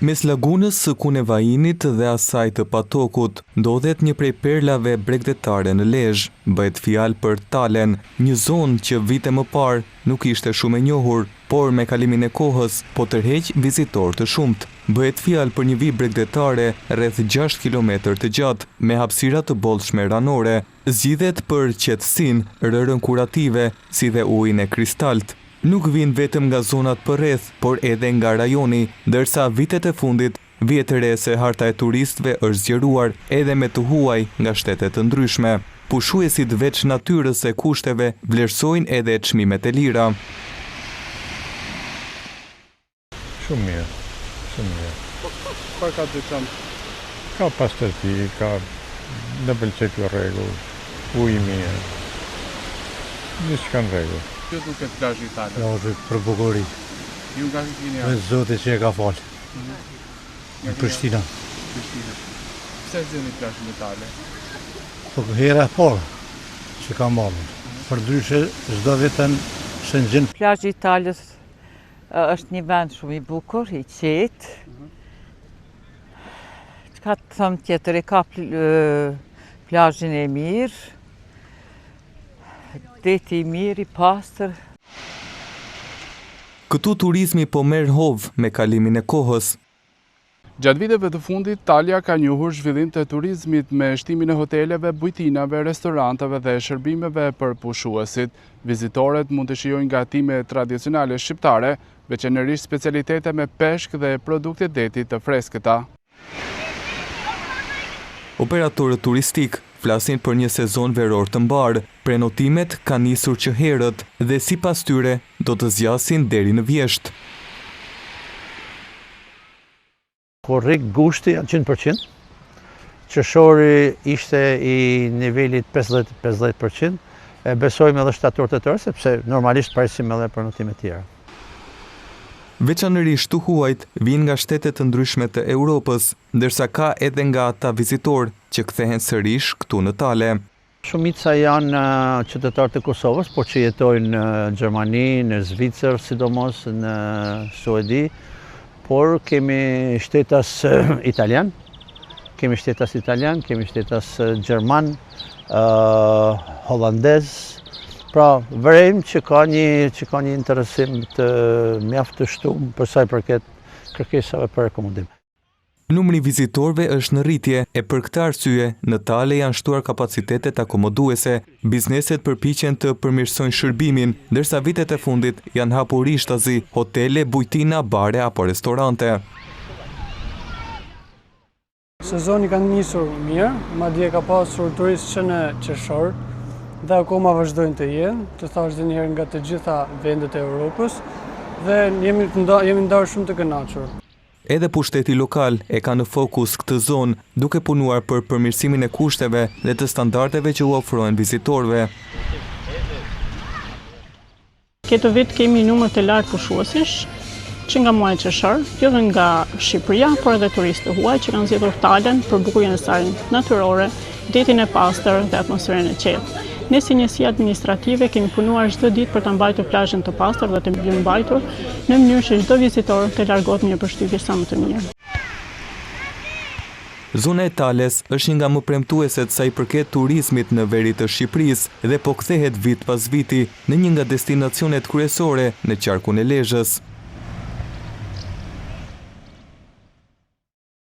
Mes lagunës së Kunevainit dhe asaj të Patokut, ndodhet një prej perlave bregdetare në Lezhë. Bëhet fjalë për Talen, një zonë që vite më parë nuk ishte shumë e njohur, por me kalimin e kohës po tërheq vizitorë të shumtë. Bëhet fjalë për një vijë bregdetare rreth gjashtë kilometër të gjatë, me hapësira të bollshme ranore. Zgjidhet për qetësinë, rërën kurative, si dhe ujin e kristaltë. Nuk vijnë vetëm nga zonat përreth, por edhe nga rajoni, ndërsa vitet e fundit vihet re se harta e turistëve është zgjeruar edhe me të huaj nga shtete të ndryshme. Pushuesit veç natyrës e kushteve vlerësojnë edhe çmimet e lira. Shumë mirë, shumë mirë. Po çfarë ka të veçantë? Ka pastërti, ka na pëlqej ky rregull, ujë i mirë. Gjithçka në rregull. Ju duket plazhi i Tales? Plazhi për bukuri. Ju nga keni ardhur? Me Zoti që e ka falë. Mhm. Në Prishtina. Prishtina. Pse zgjidhni plazhin e Tales? Po hera e parë që kam ardhur. Mhm. Përndryshe çdo vit në Shëngjin. Plazhi i Tales Është një vend shumë i bukur, i qetë. Çka të them tjetër, e ka plazhin e mirë, deti i mirë, i pastër. Këtu turizmi po merr hov me kalimin e kohës. Gjatë viteve të fundit, Talja ka njohur zhvillim të turizmit me shtimin e hoteleve, bujtinave, restoranteve dhe shërbimeve për pushuesit. Vizitorët mund të shijojnë gatime tradicionale shqiptare, veçanërisht specialitete me peshk dhe produkte deti të freskëta. Operatorët turistikë flasin për një sezon veror të mbarë. Prenotimet kanë nisur që herët dhe sipas tyre do të zgjasin deri në vjeshtë. Korrik, gushti janë 100%, qershori ishte i nivelit 50-50%, e besojmë edhe shtator tetor, sepse normalisht presim edhe prenotime tjera. Veçanërisht të huajt vijnë nga shtete të ndryshme të Europës, ndërsa ka edhe nga ata vizitorë që kthehen sërish këtu në Tale. Shumica janë qytetarë të Kosovës, por që jetojnë në Gjermani, në Zvicër, sidomos në Suedi, por kemi shtetas italian, kemi shtetas italian, kemi shtetas gjerman, holandez, pra vërejmë që ka një, që ka një interesim të mjaft të shtum për sa i përket kërkesave për akomodim. Numri i vizitorëve është në rritje, e për këtë arsye, në Tale janë shtuar kapacitetet akomoduese. Bizneset përpiqen të përmirësojnë shërbimin, ndërsa vitet e fundit janë hapur rishtazi hotele, bujtina, bare apo restorante. Sezoni ka nisur mirë, madje ka pasur turistë që në qershor dhe akoma vazhdojnë të jenë, të thashë edhe njëherë nga të gjitha vendet e Europës dhe jemi jemi ndarë shumë të kënaqur. Edhe pushteti lokal e ka në fokus këtë zonë, duke punuar për përmirësimin e kushteve dhe të standardeve që u ofrohen vizitorëve. Këtë vit kemi numër të lartë pushuesish, që nga muaji qershor, jo vetëm nga Shqipëria, por edhe turistë të huaj që kanë zgjedhur Talen për bukurinë e saj natyrore, detin e pastër dhe atmosferën e qetë. Ne si njësi administrative kemi punuar çdo ditë për ta mbajtur plazhin të pastër dhe të mirëmbajtur, në mënyrë që çdo vizitor të largohet me një përshtypje sa më të mirë. Zona e Tales është një nga më premtueset sa i përket turizmit në veri të Shqipërisë dhe po kthehet vit pas viti në një nga destinacionet kryesore në qarkun e Lezhës.